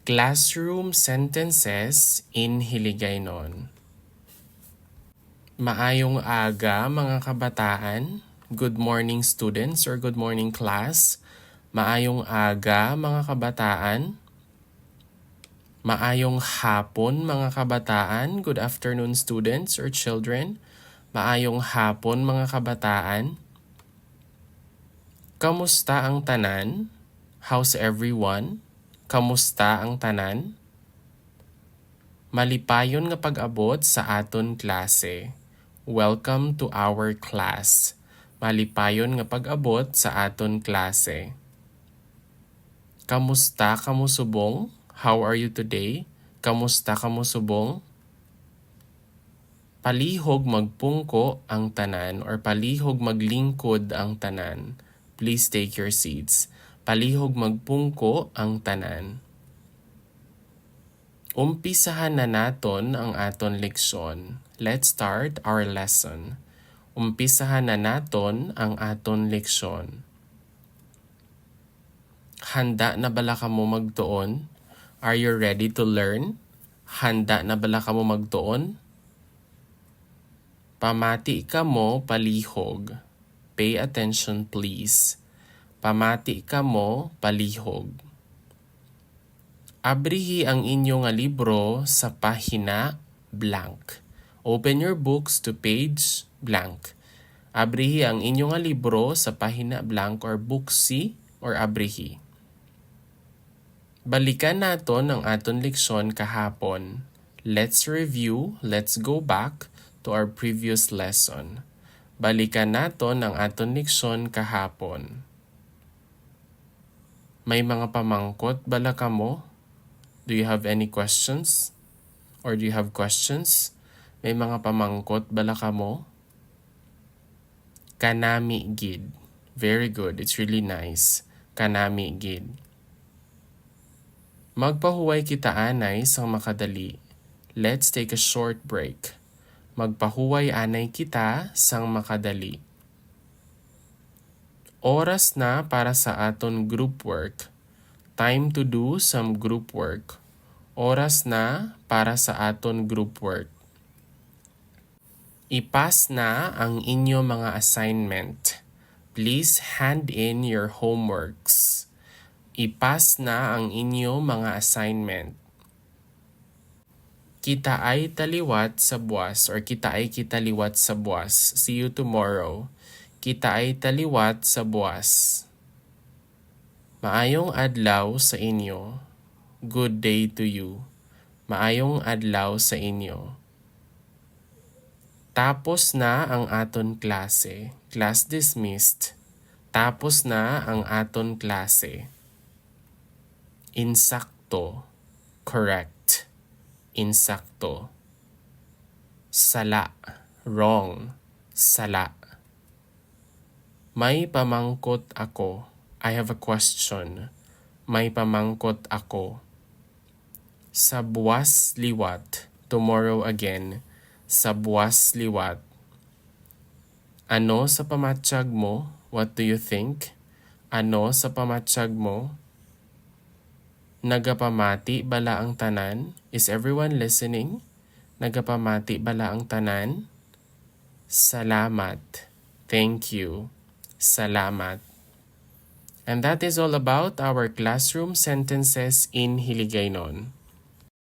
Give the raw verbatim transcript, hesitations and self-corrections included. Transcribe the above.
Classroom sentences in Hiligaynon. Maayong aga, mga kabataan. Good morning, students, or good morning, class. Maayong aga, mga kabataan. Maayong hapon, mga kabataan. Good afternoon, students or children. Maayong hapon, mga kabataan. Kamusta ang tanan? How's everyone? Kamusta ang tanan? Malipayon nga pag-abot sa aton klase. Welcome to our class. Malipayon nga pag-abot sa aton klase. Kamusta kamo subong? How are you today? Kamusta kamo subong? Palihog magpungko ang tanan, or palihog maglingkod ang tanan. Please take your seats. Palihog magpungko ang tanan. Umpisahan na naton ang aton leksyon. Let's start our lesson. Umpisahan na naton ang aton leksyon. Handa na bala kamo magtuon? Are you ready to learn? Handa na bala kamo magtuon? Pamati kamo palihog. Pay attention, please. Pamati kamo palihog. Abrihi ang inyo nga libro sa pahina blank. Open your books to page blank. Abrihi ang inyo nga libro sa pahina blank or buksi or abrihi. Balikan naton ang aton leksyon kahapon. Let's review, let's go back to our previous lesson. Balikan naton ang aton leksyon kahapon. May mga pamangkot bala kamo? Do you have any questions? Or do you have questions? May mga pamangkot bala kamo? Kanami gid. Very good. It's really nice. Kanami gid. Magpahuway kita anay sang makadali. Let's take a short break. Magpahuway anay kita sang makadali. Oras na para sa aton group work. Time to do some group work. Oras na para sa aton group work. Ipas na ang inyo mga assignment. Please hand in your homeworks. Ipas na ang inyo mga assignment. Kitaay ta liwat sa buas, or kitaay kita liwat sa buas. See you tomorrow. Kitaay ta liwat sa buas. Maayong adlaw sa inyo. Good day to you. Maayong adlaw sa inyo. Tapos na ang aton klase. Class dismissed. Tapos na ang aton klase. Insakto. Correct. Insakto. Sala. Wrong. Sala. May pamangkot ako. I have a question. May pamangkot ako. Sa buas liwat. Tomorrow again. Sa buas liwat. Ano sa pamatyag mo? What do you think? Ano sa pamatyag mo? Nagapamati bala ang tanan? Is everyone listening? Nagapamati bala ang tanan? Salamat. Thank you. Salamat. And that is all about our classroom sentences in Hiligaynon.